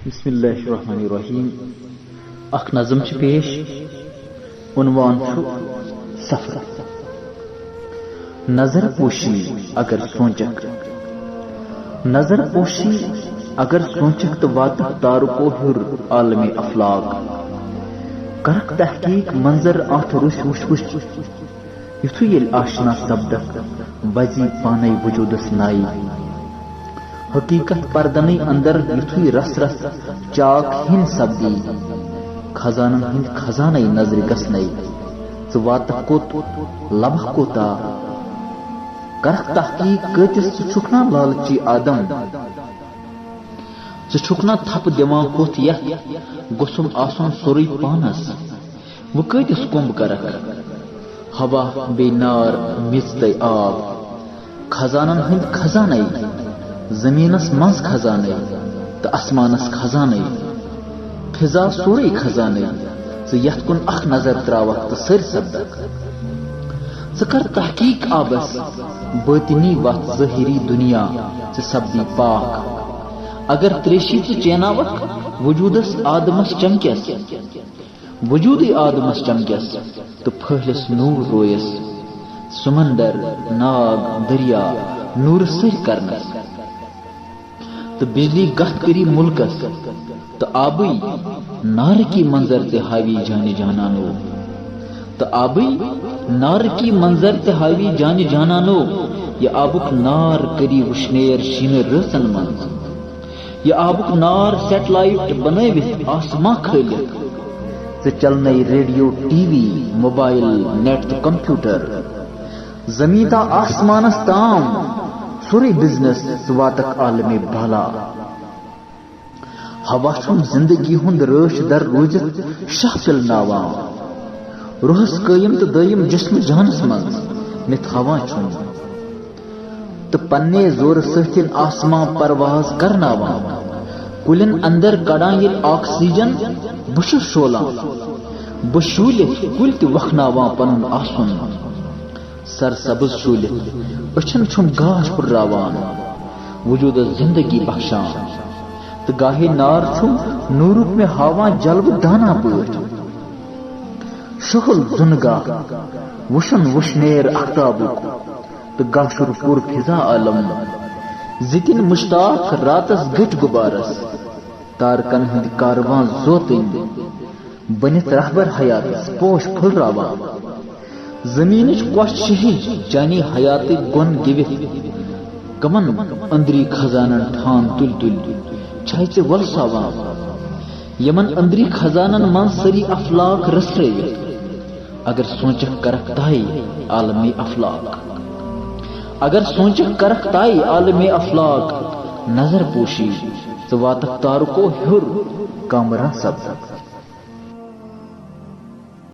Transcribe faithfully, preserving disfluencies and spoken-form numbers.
بسم اللہ الرحمن الرحیم۔ اکھ نظم چھِ پیش، عنوان چھُ سفر۔ نظر پوشی اگر سونچکھ، نظر پوشی اگر سونچکھ تہٕ واتکھ تارکو ہیوٚر عالمِ افلاک۔ کرکھ تحقیق منظر اتھ روٚس وُچھ وُچھ، یُتھُے ییٚلہِ آشنا سپدکھ وزی پانے وجودس نائی۔ حقیقت پردنے اندر یُتھُے رس رس چاک ہِن سپدی، خزانن ہٕنٛدۍ خزانے نظرِ گژھنے۔ ژٕ واتکھ کوٚت، لبکھ کوتاہ؟ کرکھ تحقیق کۭتِس، ژٕ چھُکھ نا لالچی آدم؟ ژٕ چھُکھ نا تھپہٕ دِوان ہوٚتھ یتھ گوٚژھُم آسُن سورُے پانس؟ وۄنۍ کۭتِس کُمب کرکھ؟ ہوا بیٚیہِ نار، میٚژ تہٕ آب، خزانن ہٕنٛدۍ خزانے، زٔمیٖنس منٛز خزانے تہٕ آسمانس خزانے، فضا سورُے خزانے۔ ژٕ یتھ کُن اکھ نظر تراوکھ تہٕ سٔرۍ سپدکھ۔ ژٕ کر تحقیق آبس، باطنی وتھ ظٲہری دُنیا، ژٕ سپدی پاک۔ اگر تریشی ژٕ چیناوکھ وجودس آدمس چمکس، وجودی آدمس چمکس تہٕ پھٔہلس نوٗر رویس۔ سمندر، ناگ، دریا نوٗرٕ سٔرۍ کرنس۔ تہٕ بجلی گتھ کری ملکس، تہٕ آبٕے نارٕکی منظر تہِ ہاوی جانہِ جانانو۔ تہٕ آبٕے نارٕکی منظر تہِ ہاوی جانہِ جانانو۔ یہِ آبُک نار کری وُشنیر شیٖنہٕ رٲژن منٛز۔ یہِ آبُک نار سیٹلائٹ بنٲوِتھ آسماں کھٲلِتھ۔ ژٕ چلنے radio, T V, mobile, net تہٕ کمپیوٹر۔ زمین تا آسمانس تام سورُے بزنس، ژٕ واتکھ عالمِ بالا۔ ہوا چھُم زندگی ہُنٛد رٲچھ در روٗزِتھ شاہ پِلناوان۔ روحس قٲیِم تہٕ دٲیِم جسم جانس منٛز مےٚ تھاوان چھُم۔ تہٕ پننے زورٕ سۭتۍ آسمان پرواز کرناوان۔ کُلٮ۪ن اندر کڑان ییٚلہِ آکسیجن، بہٕ چھُس شولان۔ بہٕ شوٗلِتھ کُلۍ تہِ وۄکھناوان پنُن آسُن۔ سرسبز شوٗلِتھ أچھن چھُم گاش پھُٹراوان، وجوٗدس زندگی بخشان۔ تہٕ گاہے نار چھُم نوٗرُک مےٚ ہاوان جلوٕ دانا پٲٹھۍ۔ شُہُل زُنہٕ گاہ وُشُن وُشنیر اختابُک، تہٕ گاشُر پوٗرٕ فضا عالم۔ زِتِنۍ مُشتاق راتس گٔٹۍ غُبارس، تارکن ہٕنٛدۍ کاروان زوتٕنۍ۔ بٔنِتھ رہبر حیاتس پوش پھُلراوان۔ زمینٕچ کۄچھ شہج چانی حیاتٕکۍ گۄن گیوِتھ۔ کمن أنٛدری خزانن ٹھان تُلۍ تُلۍ چھے ژےٚ وۄلساوان؟ یمن أنٛدری خزانن منٛز سٲری افلاک رٔژھرٲوِتھ۔ اگر سونچکھ کرکھ تاے عالمِ افلاک۔ اگر سونچکھ کرکھ تاے عالمِ افلاک۔ نظر پوشی، ژٕ واتکھ تارکو ہیوٚر کامران سپدکھ۔